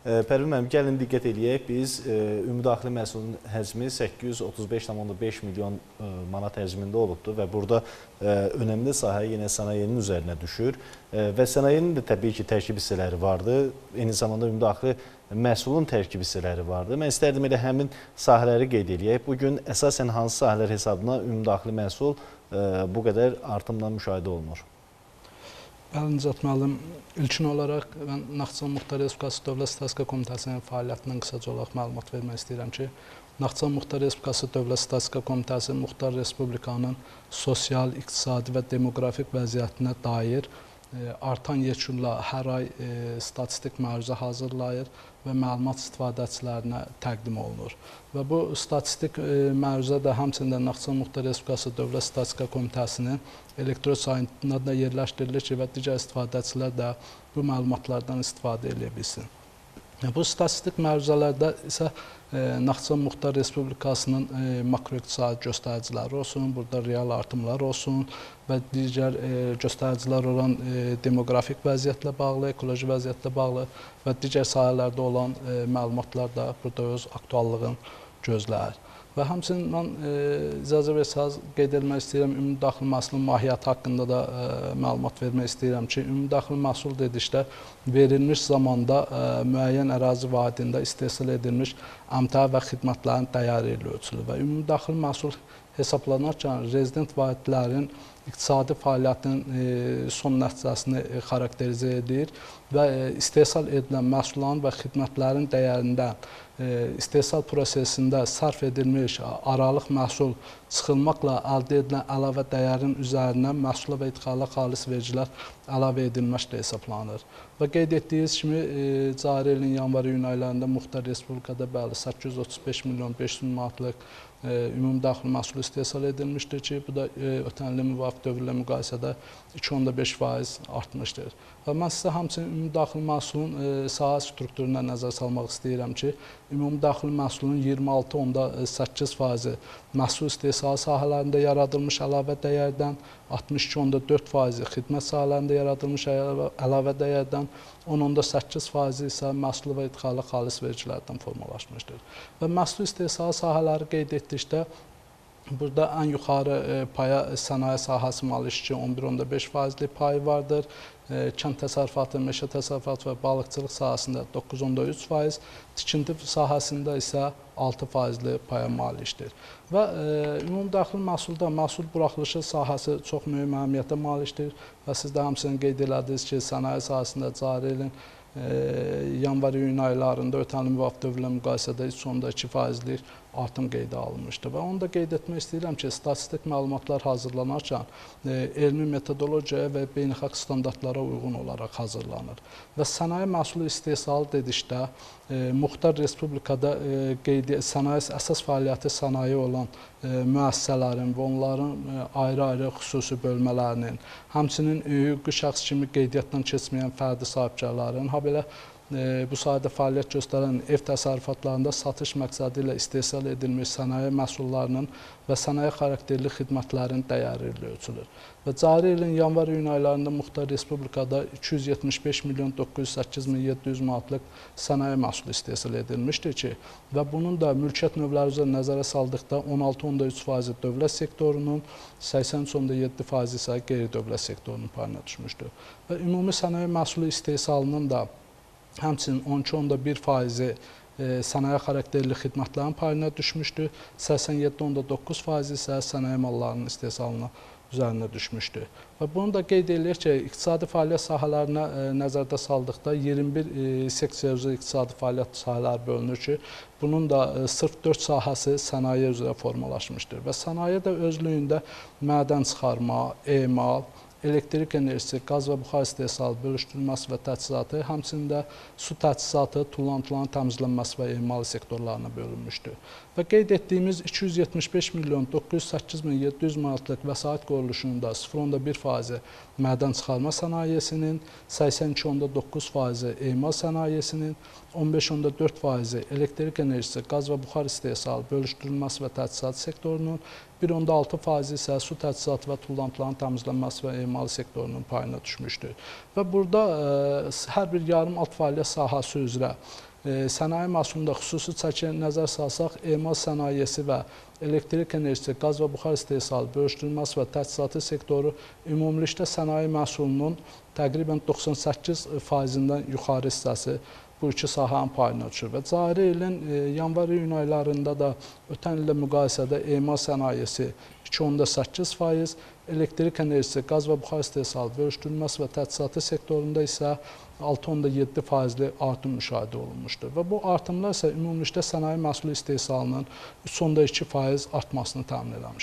Pərvin müəllim, gəlin diqqət eləyək. Biz ümumdaxili məhsulun həcmi 835,5 milyon manat həcmində olubdur və burada önəmli sahə yenə sənayenin üzərinə düşür və sənayenin də təbii ki, tərkib hissələri vardı. Eyni zamanda ümumdaxili məhsulun tərkib hissələri vardı. Mən istərdim elə həmin sahələri qeyd eləyək. Bugün əsasən hansı sahələr hesabına ümumdaxili məhsul bu qədər artımla müşahidə olunur? Bəli, Nicat müəllim, ilkin olaraq mən Naxçıvan Muxtar Respublikası Dövlət Statistika Komitəsinin fəaliyyətindən qısaca olaraq məlumat vermək istəyirəm ki, Naxçıvan Muxtar Respublikası Dövlət Statistika Komitəsi Muxtar Respublikanın sosial, iqtisadi və demoqrafik vəziyyətinə dair artan yekunla hər ay statistik məruzə hazırlayır və məlumat istifadəçilərinə təqdim olunur. Və bu statistik məruzə də həmçinin Naxçıvan Muxtar Respublikası Dövlət Statistika Komitəsinin elektron saytında da yerləşdirilir ki, və digər istifadəçilər də bu məlumatlardan istifadə edə bilsin. Bu statistik məruzələrdə isə Naxçıvan Muxtar Respublikasının makroiqtisadi göstəriciləri olsun, burada real artımlar olsun və digər göstəricilər olan demoqrafik vəziyyətlə bağlı, ekoloji vəziyyətlə bağlı və digər sahələrdə olan məlumatlar da burada öz aktuallığını gözləyir. Və həmçinin mən icazə versəniz qeyd etmək istəyirəm, ümumdaxili məhsulun mahiyyəti haqqında da məlumat vermək istəyirəm ki, ümumdaxili məhsul dedikdə verilmiş zamanda müəyyən ərazi vahidində istehsal edilmiş əmtəə və xidmətlərin dəyəri ilə ölçülür və ümumdaxili məhsul hesablanarkən rezident vahidlərin iqtisadi fəaliyyətinin son nəticəsini xarakterizə edir və istehsal edilən məhsulların və xidmətlərin dəyərindən istehsal prosesində sərf edilmiş aralıq məhsul çıxılmaqla əldə edilən əlavə dəyərin üzərinə məhsula və idxala xalis vergilər əlavə edilməklə hesablanır. Və qeyd etdiyiniz kimi cari ilin yanvar-iyun aylarında Muxtar Respublikada bəli 835 milyon 500 min manatlıq ümumdaxili məhsul istehsal edilmişdir ki, bu da ötən ilin müvafiq dövrlə müqayisədə 2,5% artmışdır. Və mən sizə həmçinin ümumdaxili məhsulun sahə strukturuna nəzər salmaq istəyirəm ki, ümumdaxili məhsulun 26,8% məhsul istehsalı sahələrində yaradılmış əlavə dəyərdən, 62,4% xidmət sahələrində yaradılmış əlavə dəyərdən, 10,8% isə məhsul və idxala xalis vergilərdən formalaşmışdır. Və məhsul istehsalı sahələri qeyd etdikdə burada ən yuxarı paya sənaye sahəsi malikdir ki, 11,5%lik payı vardır. Kənd təsərrüfatı, meşə təsərrüfatı və balıqçılıq sahəsində 9,3%, tikinti sahəsində isə 6%li paya malikdir. Və ümumdaxili məhsulda məhsul buraxılışı sahəsi çox mühüm əhəmiyyətə malikdir və siz də həmçinin qeyd elədiniz ki, sənaye sahəsində cari ilin yanvar-iyun aylarında ötən ilin müvafiq dövrlə müqayisədə 3,2%lik artım qeydə alınmışdı. Və onu da qeyd etmək istəyirəm ki, statistik məlumatlar hazırlanarkən elmi metodologiyaya və beynəlxalq standartlara uyğun olaraq hazırlanır. Və sənaye məhsulu istehsalı dedikdə Muxtar Respublikada sənaye əsas fəaliyyəti sənaye olan müəssisələrin və onların ayrı-ayrı xüsusi bölmələrinin, həmçinin hüquqi şəxs kimi qeydiyyatdan keçməyən fərdi sahibkarların, habelə bu sahədə fəaliyyət göstərən ev təsərrüfatlarında satış məqsədi ilə istehsal edilmiş sənaye məhsullarının və sənaye xarakterli xidmətlərin dəyəri ilə ölçülür. Və cari ilin yanvar-iyun aylarında Muxtar Respublikada 275 milyon 908 min 700 manatlıq sənaye məhsulu istehsal edilmişdir ki, və bunun da mülkiyyət növləri üzrə nəzərə saldıqda 16,3% dövlət sektorunun, 83,7% isə qeyri-dövlət sektorunun payına düşmüşdür. Və ümumi sənaye məhsulu istehsalının da həmçinin 12,1% sənaye xarakterli xidmətlərin payına düşmüşdür, 87,9% isə sənaye mallarının istehsalına üzərinə düşmüşdür. Və bunu da qeyd edilir ki, iqtisadi fəaliyyət sahələrinə nəzərdə saldıqda 21 seksiya üzrə iqtisadi fəaliyyət sahələri bölünür ki, bunun da sırf 4 sahəsi sənaye üzrə formalaşmışdır. Və sənaye də özlüyündə mədən çıxarma, emal, elektrik enerjisi, qaz və buxar istehsalı, bölüşdürülməsi və təchizatı, həmçinin də su təchizatı, tullantıların təmizlənməsi və emal sektorlarına bölünmüşdür. Və qeyd etdiyimiz 275 milyon 908 min 700 manatlıq vəsait quruluşunda 0,1% mədən çıxarma sənayesinin, 82,9% emal sənayesinin, 15,4% elektrik enerjisi, qaz və buxar istehsalı, bölüşdürülməsi və təchizat sektorunun, 1,6% isə su təchizatı və tullantıların təmizlənməsi və emal sektorunun payına düşmüşdür. Və burada hər bir yarım alt fəaliyyət sahəsi üzrə Sənaye məhsulunda xüsusi çəki nəzər salsaq, emal sənayesi və elektrik enerjisi, qaz və buxar istehsalı, bölüşdürülməsi və təchizatı sektoru ümumilikdə sənaye məhsulunun təqribən 98%-dən yuxarı hissəsi bu iki sahənin payına düşür və cari ilin yanvar-iyun aylarında da ötən illə müqayisədə emal sənayesi 2,8%, elektrik enerjisi, qaz və buxar istehsalı, bölüşdürülməsi və təchizatı sektorunda isə 6,7 faizli artım müşahidə olunmuşdur. Və bu artımlar isə ümumilikdə sənaye məhsulu istehsalının 3,2% artmasını təmin eləmişdir.